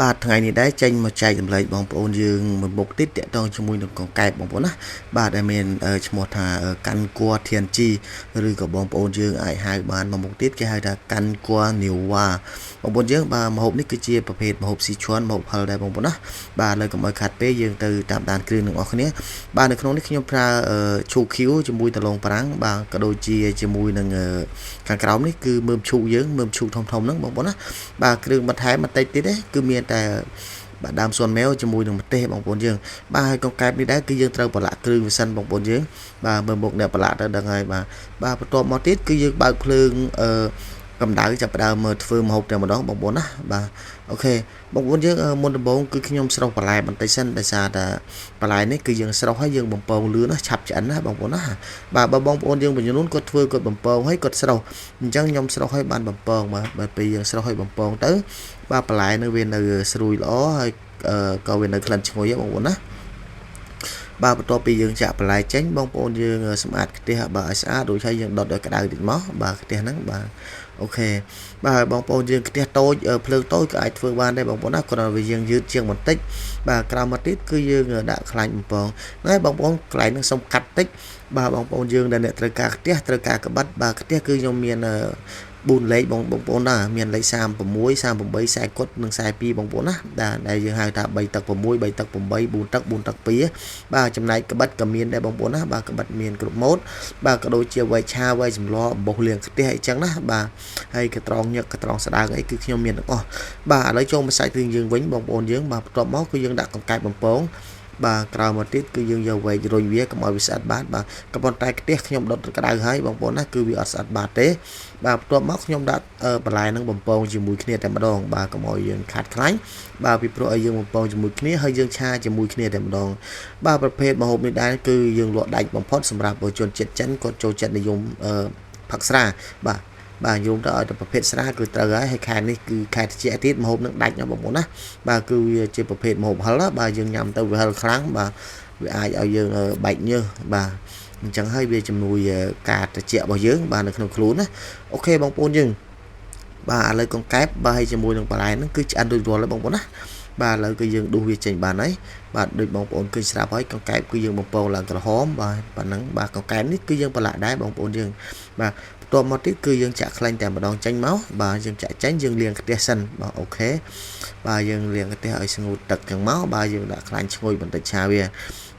បាទថ្ងៃនេះដែរចេញមកចែករំលែកបងប្អូនយើងមួយមុខទៀតតាក់ទងជាមួយនឹងកង្កែបបងប្អូនណាបាទដែលមានឈ្មោះថាកាន់គួរធានជីឬក៏បងប្អូនយើងអាចហៅបានមួយមុខទៀតគេហៅថាកាន់គួរនីវ៉ាបងប្អូនយើងបាទម្ហូបនេះគឺជាប្រភេទម្ហូបស៊ីឈួនម្ហូបហឹរដែរបងប្អូនណាបាទលើកុំឲ្យខាត់ពេកយើងទៅតាមដានគ្រឿងទាំងអស់គ្នាបាទនៅក្នុងនេះខ្ញុំប្រើឈូកខៀវជាមួយដលងប្រាំងបាទក៏ដូចជាជាមួយនឹងខាងក្រោមនេះគឺមើមឈូកយើងមើមឈូកធំៗហ្នឹងបងប្អូនណាបាទគ្រឿងបន្ថែមបន្តិចទៀតទេគឺមានតែបាទដើមសួនមែវជាមួយនឹងម្ទេសបងប្អូនយើងបាទហើយកង្កែបនេះដែរគឺយើងត្រូវប្រឡាក់គ្រឿងវាសិនបងប្អូនយើងបាទមើលមុខអ្នកប្រឡាក់ទៅដឹងហើយបាទបាទបន្ទាប់មកទៀតគឺយើងបើកភ្លើងអឺកម្ដៅចាប់ផ្ដើមធ្វើម្ហូបតែម្ដងបងប្អូនណាបាទអូខេបងប្អូនយើងមុនដំបូងគឺខ្ញុំស្រុះបន្លែបន្តិចសិនដោយសារតែបន្លែនេះគឺយើងស្រុះហើយយើងបំពងលឿនណាឆាប់ឆ្អិនណាបងប្អូនណាបាទបើបងប្អូនយើងមួយចំនួនគាត់ធ្វើគាត់បំពងហើយគាត់ស្រុះអញ្ចឹងខ្ញុំស្រុះហើយបានបំពងបាទបើពេលយើងស្រុះហើយបំពងទៅបាទបន្លែនៅវានៅស្រួយល្អហើយក៏វានៅក្លិនឈ្ងុយបងប្អូនណាបាទបន្ទាប់ពីយើងចាក់បន្លែចេញបងប្អូនយើងសម្អាតខ្ទះបាទឲ្យស្អាតរួចហើយយើងដុតឲ្យក្តៅតិចមកបាទខ្ទះហ្នឹងបាទអូខេបាទបងប្អូនយើងខ្ទះតូចភ្លើងតូចក៏អាចធ្វើបានដែរបងប្អូនណាគ្រាន់តែវាយើងយឺតជាងបន្តិចបាទក្រោមមកទៀតគឺយើងដាក់ខ្លាញ់បំពងណែបងប្អូនកន្លែងហ្នឹងសុំកាត់តិចបាទបងប្អូនយើងដែលអ្នកត្រូវការខ្ទះត្រូវការក្បិតបាទខ្ទះគឺខ្ញុំមាន4លេខបងបងប្អូនណាមានលេខ36 38 40គុតនិង42បងប្អូនណាដែលយើងហៅថា3ទឹក6 3ទឹក8 4ទឹក4ទឹក2បាទចំណែកក្បិតក៏មានដែរបងប្អូនណាបាទក្បិតមានគ្រប់ម៉ូតបាទក៏ដូចជាវែកឆាវែកសម្លអំបោសលាងខ្ទះអីចឹងណាបាទហើយកត្រងញឹកកត្រងស្ដើងអីគឺខ្ញុំមានទាំងអស់បាទឥឡូវចូលមកសាច់រឿងយើងវិញបងប្អូនយើងបាទបន្ទាប់មកគឺយើងដាក់កង្កែបបំពងបាទក្រោយមកទៀតគឺយើងយកវែករុញវាកុំឲ្យវាស្អិតបាទបាទក៏ប៉ុន្តែខ្ទះខ្ញុំដុតក្តៅហើយបងប្អូនណាគឺវាអត់ស្អិតបាទទេបាទបន្ទាប់មកខ្ញុំដាក់បន្លែនឹងបំពងជាមួយគ្នាតែម្ដងបាទកុំឲ្យយើងខាត់ខ្លាញ់បាទពីព្រោះឲ្យយើងបំពងជាមួយគ្នាហើយយើងឆាជាមួយគ្នាតែម្ដងបាទប្រភេទម្ហូបនេះដែរគឺយើងលក់ដាច់បំផុតសម្រាប់ជនជាតិចិនគាត់ចូលចិត្តនិយមផឹកស្រាបាទបាទយំទៅឲ្យតែប្រភេទស្រាគឺត្រូវហើយហើយខែនេះគឺខែត្រជាក់ទៀតម្ហូបនឹងដាច់ណាបងប្អូនណាបាទគឺវាជាប្រភេទម្ហូបហឹរបាទយើងញ៉ាំទៅវាហឹរខ្លាំងបាទវាអាចឲ្យយើងបែកញើសបាទអញ្ចឹងហើយវាជំនួយការត្រជាក់របស់យើងបាទនៅក្នុងខ្លួនណាអូខេបងប្អូនយើងបាទឥឡូវកង្កែបបាទហើយជាមួយនឹងបន្លែហ្នឹងគឺឆ្អិនរួចរាល់ហើយបងប្អូនណាបាទឥឡូវគឺយើងដួសវាចេញបានហើយបាទដូចបងប្អូនឃើញស្រាប់ហើយកង្កែបគឺយើងបំពងឡើងក្រហមបាទប៉ណ្ណឹងបាទកង្កែបនេះគឺយើងប្រឡាក់ដែរបងប្អូនយើងបាទបន្ទាប់មកទៀតគឺយើងចាក់ខ្លាញ់តែម្ដងចេញមកបាទយើងចាក់ចេញយើងលាងខ្ទះសិនបាទអូខេបាទយើងលាងខ្ទះឲ្យស្ងួតទឹកចឹងមកបាទយើងដាក់ខ្លាញ់ឈ្ងុយបន្តិចឆាវា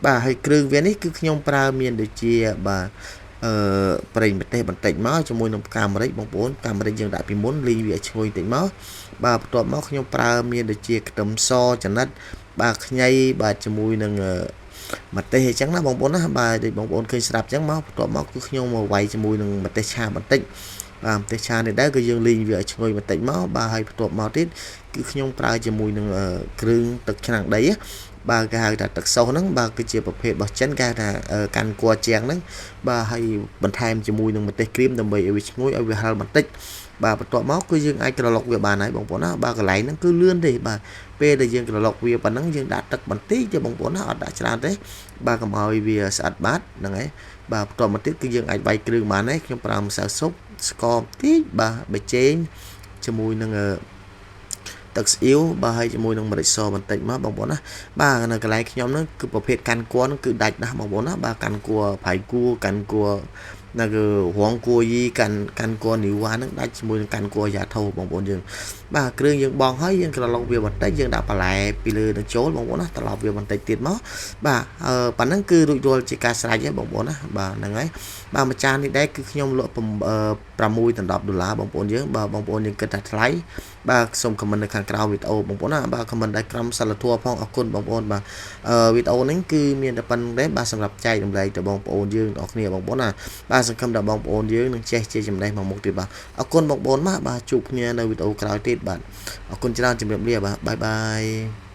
បាទហើយគ្រឿងវានេះគឺខ្ញុំប្រើមានដូចជាបាទអឺប្រេងម្ទេសបន្តិចមកជាមួយនឹងផ្កាម្រេចបងប្អូនផ្កាម្រេចយើងដាក់ពីមុនលីងវាឲ្យឈ្ងុយបន្តិចមកបាទបន្ទាប់មកខ្ញុំប្រើមានដូចជាខ្ទឹមសចំណិតបាទខ្ញីបាទជាមួយនឹងម្ទេសអញ្ចឹងណាបងប្អូនណាបាទដូចបងប្អូនឃើញស្រាប់អញ្ចឹងមកបន្ទាប់មកគឺខ្ញុំមកវាយជាមួយនឹងម្ទេសឆាបន្តិចបាទម្ទេសឆានេះដែរគឺយើងលីងវាឲ្យឈ្ងុយបន្តិចមកបាទហើយបន្ទាប់មកទៀតគឺខ្ញុំប្រើជាមួយនឹងគ្រឿងទឹកឆ្នាំងដីបាទគេហៅថាទឹកសុសហ្នឹងបាទគឺជាប្រភេទរបស់ចិនគេហៅថាកាន់គួរជាងហ្នឹងបាទហើយបន្ថែមជាមួយនឹងម្ទេសក្រៀមដើម្បីឲ្យវាឈ្ងុយឲ្យវាហឹរបន្តិចបាទបន្ទាប់មកគឺយើងអាចក្រឡុកវាបានហើយបងប្អូនណាបាទកន្លែងហ្នឹងគឺលឿនទេបាទពេលដែលយើងក្រឡុកវាប៉ុណ្ណឹងយើងដាក់ទឹកបន្តិចទេបងប្អូនណាអត់ដាក់ច្រើនទេបាទកុំឲ្យវាស្អិតបាត់ហ្នឹងហើយបាទបន្ទាប់មកទៀតគឺយើងអាចវាយគ្រឿងបានហើយខ្ញុំប្រើម្សៅស៊ុបស្ករបន្តិចបាទប៊ីចេងជាមួយនឹងទឹកស្អៀវបាទហើយជាមួយនឹងម្រេចសបន្តិចមកបងប្អូនណាបាទនៅកន្លែងខ្ញុំហ្នឹងគឺប្រភេទកាន់គួរហ្នឹងគឺដាច់ណាស់បងប្អូនណាបាទកាន់គួរប្រៃគួរកាន់គួរនៅគឺរងគួរយីកាន់កាន់គួរនីវ៉ាហ្នឹងដាច់ជាមួយនឹងកាន់គួរយ៉ាថូបងប្អូនយើងបាទគ្រឿងយើងបងហើយយើងក្រឡុកវាបន្តិចយើងដាក់បន្លែពីលើនឹងចូលបងប្អូនណាត្រឡប់វាបន្តិចទៀតមកបាទប៉ណ្ណឹងគឺរួចរាល់ជាការស្រេចហើយបងប្អូនណាបាទហ្នឹងហើយបាទមួយចាននេះដែរគឺខ្ញុំលក់6ដល់10ដុល្លារបងប្អូនយើងបាទបងប្អូនយើងគិតថាថ្លៃបាទសូម comment នៅខាងក្រោមវីដេអូបងប្អូនណាបាទ comment ដោយក្រមសិលធម៌ផងអរគុណបងប្អូនបាទវីដេអូនេះគឺមានតែប៉ុណ្្នឹងទេបាទសម្រាប់ចែករំលែកទៅបងប្អូនយើងទាំងអស់គ្នាបងប្អូនណាបាទសង្ឃឹមថាបងប្អូនយើងនឹងចេះជាចំណេះមកមុខទៀតបាទអរគុណបងប្អូនបាទជួបគ្នានៅវីដេអូក្រោយទៀតបាទអរគុណច្រើនជម្រាបលាបាទបាយបាយ។